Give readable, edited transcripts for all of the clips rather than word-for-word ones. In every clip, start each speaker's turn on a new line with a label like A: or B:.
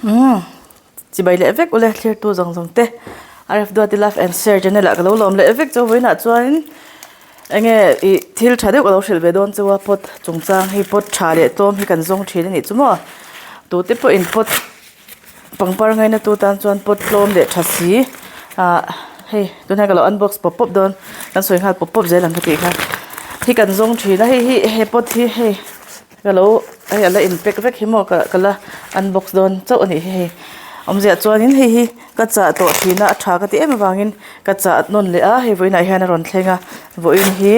A: Umm chibai leh vek ule thlirtu zawng zawng te RF Duati Love and Share channel ah ka lo lawm leh vek chu vawiinah chuanin enge ih thil tha deuh ka lo hrilh ve dawn chu a pot chungchang hi pot tha leh tlawm hi kan zawng thin a nih chu maw tute pawhin pot pangpar ngaina tu tan chuan pot tlawm leh tha si ah hei tunah hian ka lo unbox pawp pawp dawn kan sawi nghal pawp pawp zel ang ka tih kha hi kan zawng thin a hei hi he pot hi hei. Ka lo hei a la in pack vek hi maw ka ka la unbox dawn chauh a nih hi hei awmzia chuanin hei hi ka chah tawh thin a a tha ka ti em avangin ka chah nawn leh a hei vawiinah hian a rawn thleng a vawiin hi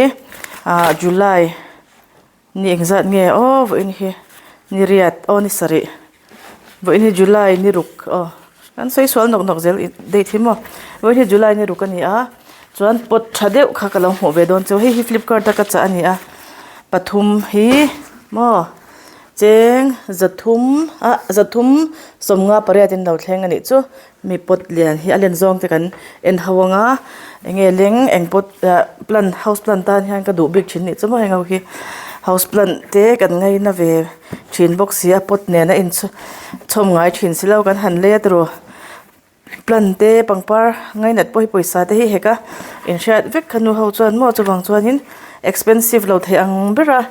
A: ah july ni engzat nge aw vawiin hi ni riat aw ni sarih vawiin hi july ni ruk aw kan sawi sual nawk nawk zel date hi maw vawiin hi july ni ruk a ni a chuan pot tha deuh kha ka lo hmuh ve dawn chu hei hi flipkart a ka chah a ni a pathum hi maw cheng zathum ah zathum sawmnga pariat in lo thleng a nih chu mi pot lian hi a len zawng te kan en ho ang a enge leng eng pot ah plant house plant tan hian ka duh bik thin a nih chu maw heng ho hi house plant te kan ngaina ve thin bawk si a pot nen a inchhawm chhawm ngai thin si lo kan han lei a tiraw plant te pangpar ngainat pawh hi pawisa te hi hek a inhriat vek kha nu ho chuan maw chuvang chuanin expensive lo thei ang ber a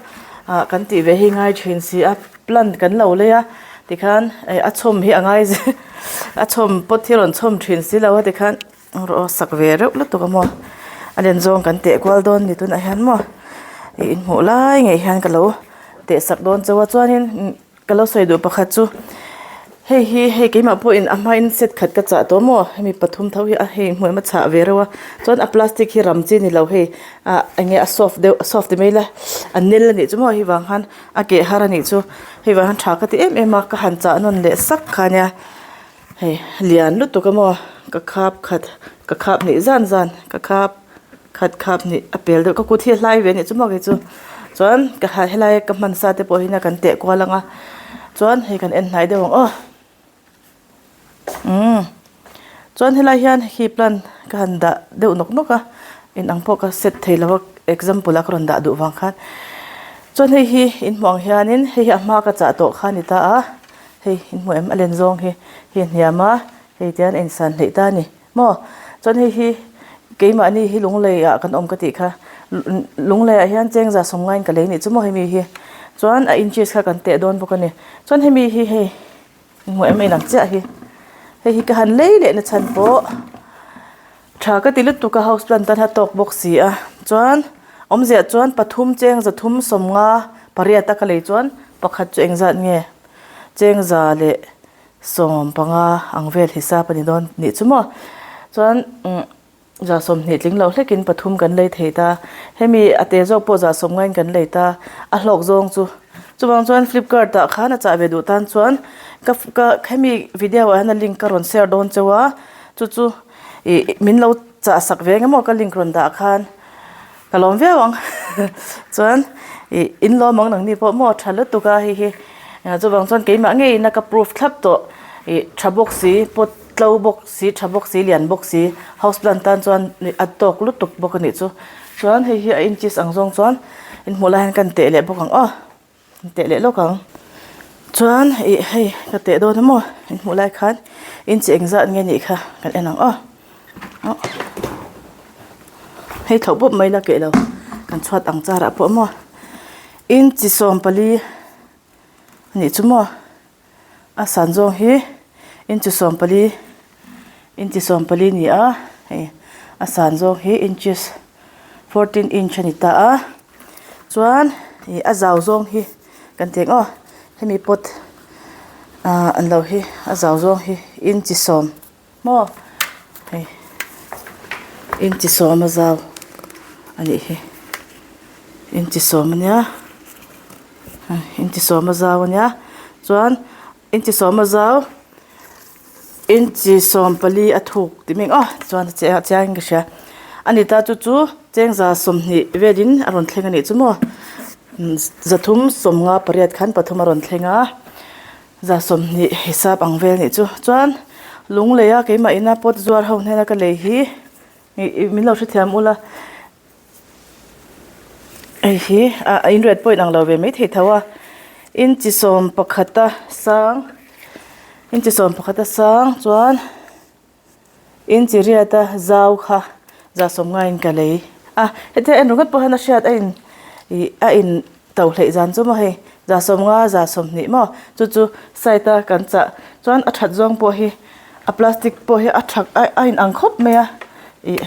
A: ah kan tih ve hi ngai thin si a plant kan lo lei a tikhan eh a chhawm hi a ngai zel a chhawm pot hi a rawn chhawm thin si lo a tikhan rawh aw sak ve reuh lutuk a maw a len zawng kan teh kual dawn ni tunah hian maw ih inhmuh lai ngei hian ka lo teh sak dawn chauh a chuanin. Ka lo sawi duh pakhat chu hei hi hei keimah pawhin a hmain set khat ka chah tawh maw hemi pathum tho hi a hei hmuh em a chhah ve reuh a chuan a plastic hi ram chi a ni lo hei ah eng nge a soft deuh a soft ti mai ila a nel a nih chu maw hei vang khan a keh har a nih chu hei vang hian tha ka ti em em a ka han chah nawn leh sak kha nia hei lian lutuk a maw ka khap khat ka khap hnih zan zan ka khap. Khat khap nih a pel deuh ka kut hi a hlai ve anih chu maw kei chu chuan ka ha helai ka hman sa te pawh hi na kan teh kual ang a chuan hei kan en hnai deuh ang aw umm chuan helai hian hi plant ka han dah deuh nawk nawk a in ang pawh ka set thei lo a example a ka rawn dah duh vang khan chuan hei hi in hmuh ang hianin hei hi a hma ka chah tawh kha a ni ta a hei in hmuh em a len zawng hi hei a hniam a hei tian a insan hleih ta a ni. Maw? Chuan hei hi keimahni hi lunglei ah kan awm ka tih kha lunglei ah hian chengza sawmngain ka lei nih chu maw hemi hi chuan a inches kha kan teh dawn bawk a ni chuan hemi hi hei hmuh em em ang chiah hi hei hi ka han lei leh na chhan pawh tha ka ti lutuk a house plant tan a tawk bawk si a chuan awmziah chuan pathum chengza thum sawmnga pariat a ka lei chuan pakhat chu engzat nge chengza leh. Sawm panga ang vel hisap a ni dawn nih chu maw. Chuan umm za 20 tling loh hlekin pathum kan lei thei ta. Hemi a te zawk pawh za 10 ngaiin kan lei ta. A hlawk zawng chu. Chuvang chuan Flipkart ah khan a chah ve duh tan chuan ka ka hemi video ah hian a link ka rawn share dawn cheu a. Chu chu ih min lo chah sak ve eng emaw ka link rawn dah khan. Ka lawm viau ang chuan ih in lawm ang nangni pawh maw tha lutuk a hei hi chuvang chuan keimah ngeiin a ka proof thlap tawh ih tha bawk si pot tlo bawk si tha bawk si lian bawk si house plant tan chuan a tawk lutuk bawk a nih chu chuan hei hi a inches ang zawng chuan in hmuh lai hian kan teh leh bawk ang aw. Teh leh lawk ang. Chuan ih hei ka teh dawn a maw in hmuh lai khan inchi engzat nge nih kha kan en ang aw. Hei thlauh pawp mai la keh lo kan chhuat ang char ah pawh maw inchi 14 a nih chu maw a san zawng hi inchi 14 inchi 14 a ni a hei a san zawng hi inches 14 inch a ni ta a. Chuan ih a zau zawng hi kan tih ang aw hemi pot ah an lo hi a zau zawng hi inchi 10 maw hei inchi 10 a zau a nih hi inchi 10 a nia inchi 10 a zau a nia chuan inchi 10 a zau. Inchi 14 a thuk tih mai ang aw chuan a chiang in ka hria a ni ta chu chu chengza 20 velin a rawn thleng a nih chu maw 358 khan pathum a rawn thleng a za 20 hisap ang vel a nih chu chuan lunglei a keimah ina pot zuar ho hnena ka lei hi ih min lo hrethiam ula. Hei hi ah a inret pawh inang lo ve maithei tho a inchi 11 a sang. Inchi 11 a sang chuan inchi riat a zau kha 150 in ka lei a hetia en ringawt pawh hian a hriat a in ih a in to hleih zan chu maw hei 150 120 maw chu chu side a kan chah chuan a that zawng pawh hi a plastic pawh hi a tha a in ang khawp mai a ih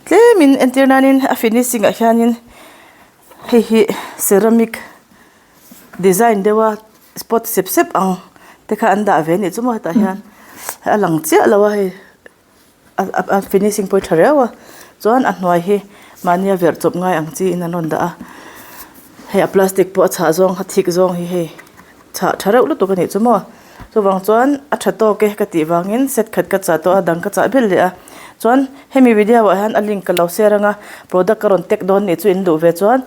A: tlemin entir nanin a finishing ah hianin hei hi ceramic design deuh a spot sep sep ang te kha an dah ve a nih chu maw hetah hian a lang chiah lo a hei a finishing pawh hi tha riau a chuan a hnuai hi mahni a verh chawp ngai ang chi in an rawn dah a hei a plastic pawh a chhah zawng a thik zawng hi hei chhah tha reuh lutuk a nih chu maw chuvang chuan a tha tawk e ka tih vangin set khat ka chah tawh a dang ka chah belh leh a chuan hemi video ah hian a link ka lo share ang a product ka rawn tag dawn nih chu in duh ve chuan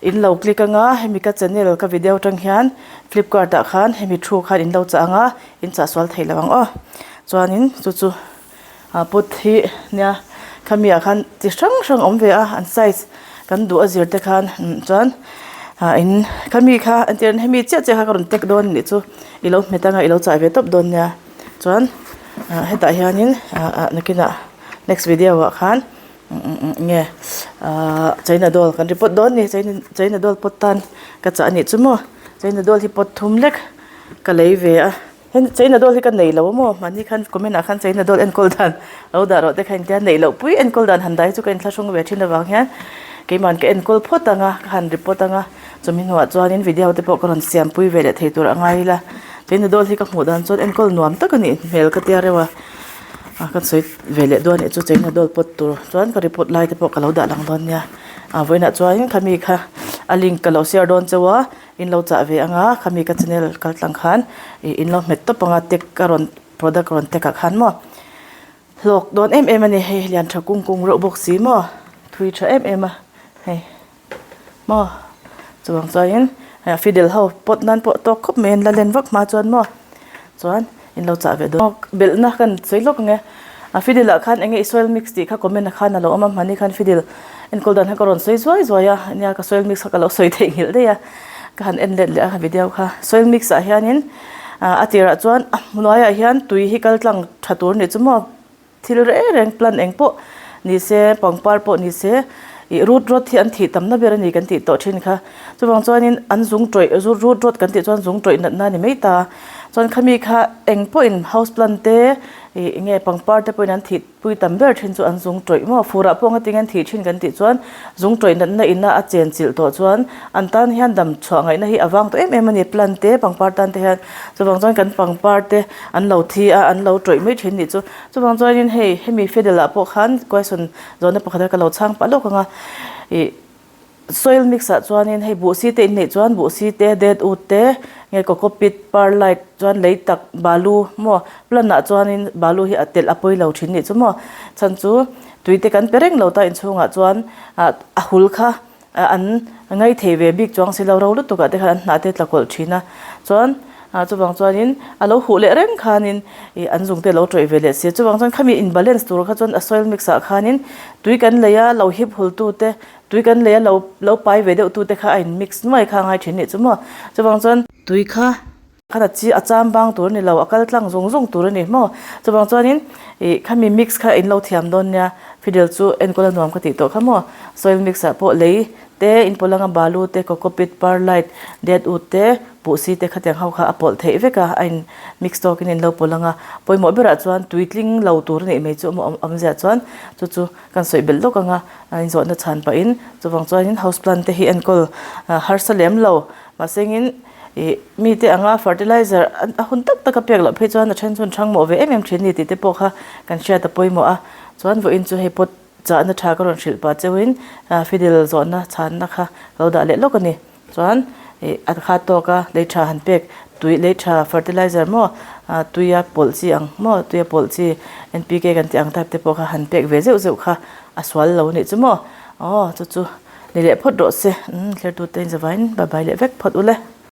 A: in lo click ang a hemi ka channel ka video atang hian flipkart ah khan hemi thu khan in lo chah ang a in chah sual thei lo ang aw chuanin chu chu ah pot hi nia khami ah khan chi hrang hrang a awm ve a an size kan duh a zir te khan chuan ah in khami kha entir hemi chiah chiah kha ka rawn tag dawn anih chu i lo hmet anga i lo chah ve tawp dawn nia chuan ah hetah hianin ah ah nakinah next video ah khan nge ah china doll kan report dawn a ni china doll pawt tan ka chah anih chu maw china doll hi pawt thum lek ka lei ve a. Heng China doll hi ka nei lo a maw? Mahni khan comment ah khan China doll enkawl dan lo dah rawh te kha intia neih loh pui enkawl dan han dah hi chu ka inthlahrung ve thin avang hian keima'n ka enkawl phawt ang a, ka han report ang a, chumi hnuah chuanin video te pawh ka rawn siam pui ve leh thei tur a ngai ila. China doll hi ka hmuh dan chuan enkawl nuam tak a nih hmel ka tia reuh a, a ka sawi ve leh dawn anih chu China doll pawt tur chuan ka report lai te pawh ka lo dah lang dawn nia. A vawiinah chuanin khami kha a link ka lo share dawn chauh a. In lo chah ve anga khami ka channel kal tlang khan ih in lo hmet tawp anga tag ka rawn product rawn tag ah khan maw hlawk dawn em em a ni hei lian tha kung kung reuh bawk si maw thui tha em em a hei maw chuvang chuanin fidel ho pawt nan pawh tawk khawp mai an la len vak hma chuan maw chuan in lo chah ve dawn belhna kan sawi lawk ang e a fidel ah khan enge i soil mix tih kha comment ah khan a lo awm a hmani khan fidel enkawl dan kha ka rawn sawi zuai zuai a nia ka soil mix kha ka lo sawi theih nghilh daih a ka han en let leh a video kha soil mix ah hianin a tirah chuan a hnuaiah hian tui hi kal tlang tha tur a nih chu maw. Thil reng reng plant eng pawh ni se, pangpar pawh ni se, ih root rot hi an thih tamna ber a ni kan tih tawh thin kha. Chuvang chuanin an zung tawih, root rot kan tih chuan zung tawih natna a ni mai ta. Chuan khami kha eng pawhin house plant te, ih eng nge pangpar te pawhin an thih pui tam ber thin chu an zung tawih maw. Furah pawh ngatinge an thih thin kan tih chuan zung tawih natna ina a chen chilh tawh chuan an tan hian dam chhuah ngaihna hi a vang tawh em em a ni plant te, pangpar tan te hian. Chuvang chuan kan pangpar te an lo thi a, an lo tawih mai thin nih chu. Chuvang chuanin hei hemi fiddle ah pawh khan question zawhna pakhat a ka lo chhang pah lawk ang a, ih soil mix ah chuanin hei buhsi te inneih chuan buhsi te dead wood te nge coco pit perlite chuan lei tak balu maw plant ah chuanin balu hi a telh a pawi lo thin nih chu maw chhan chu tui te kan pe reng lo ta inchhungah chuan ah a hul kha. An ngaithei ve bik chuang si lo ro lutuk ah te khan an hnah te tla kawlh thin a chuan ah chuvang chuanin a lo huh leh reng khanin ih an zung te a lo tawih ve leh si a chuvang chuan khami in balance tur kha chuan a soil mix ah khanin tui kan lei a lo hip hul tu te tui kan lei a lo lo pai ve deuh tu te kha a in mix nuai kha a ngai thin nih chu maw chuvang chuan tui kha. Khan a chi a cham bang tur a ni lo, a kal tlang zung zung tur a ni maw? Chuvang chuanin ih khami mix kha in lo thiam dawn nia, fidel chu enkawl a nuam ka tih tawh kha maw? Soil mix ah pawh lei te, inpawlh anga balu te, cocopeat, perlite, dead wood te, puhsi te khatiang ho kha a pawlh theih vek a, a in mix tawkin in lo pawlh anga pawimawh berah chuan tui tling lo tur a nih mai chu a awmzia chuan chu chu kan sawi belh lawk anga a inzawhna chhan pahin chuvang chuanin house plant te hi enkawl harsa lem lo mahsengin Ih mite anga fertilizer a hun tak tak a pek loh phei chuan a then chu an thang mawh ve em em thin ni tih te pawh kha kan hriat a pawimawh a. Chuan vawiin chu hei pawt chahna tha ka rawn hrilh pah cheuhin fidel zawhna chhanna kha ka lo dah leh lawk a ni. Chuan ih a kha tawk a lei tha han pek tui lei tha fertilizer maw tuia pawlh chi ang maw tuia pawlh chi N_P_K kan tih ang type te pawh kha han pek ve zeuh zeuh kha a sual lo a nih chu maw. Aw chu chu ni leh phawt rawh se. Umm thlertute in zavaiin bye bye leh vek phawt ule.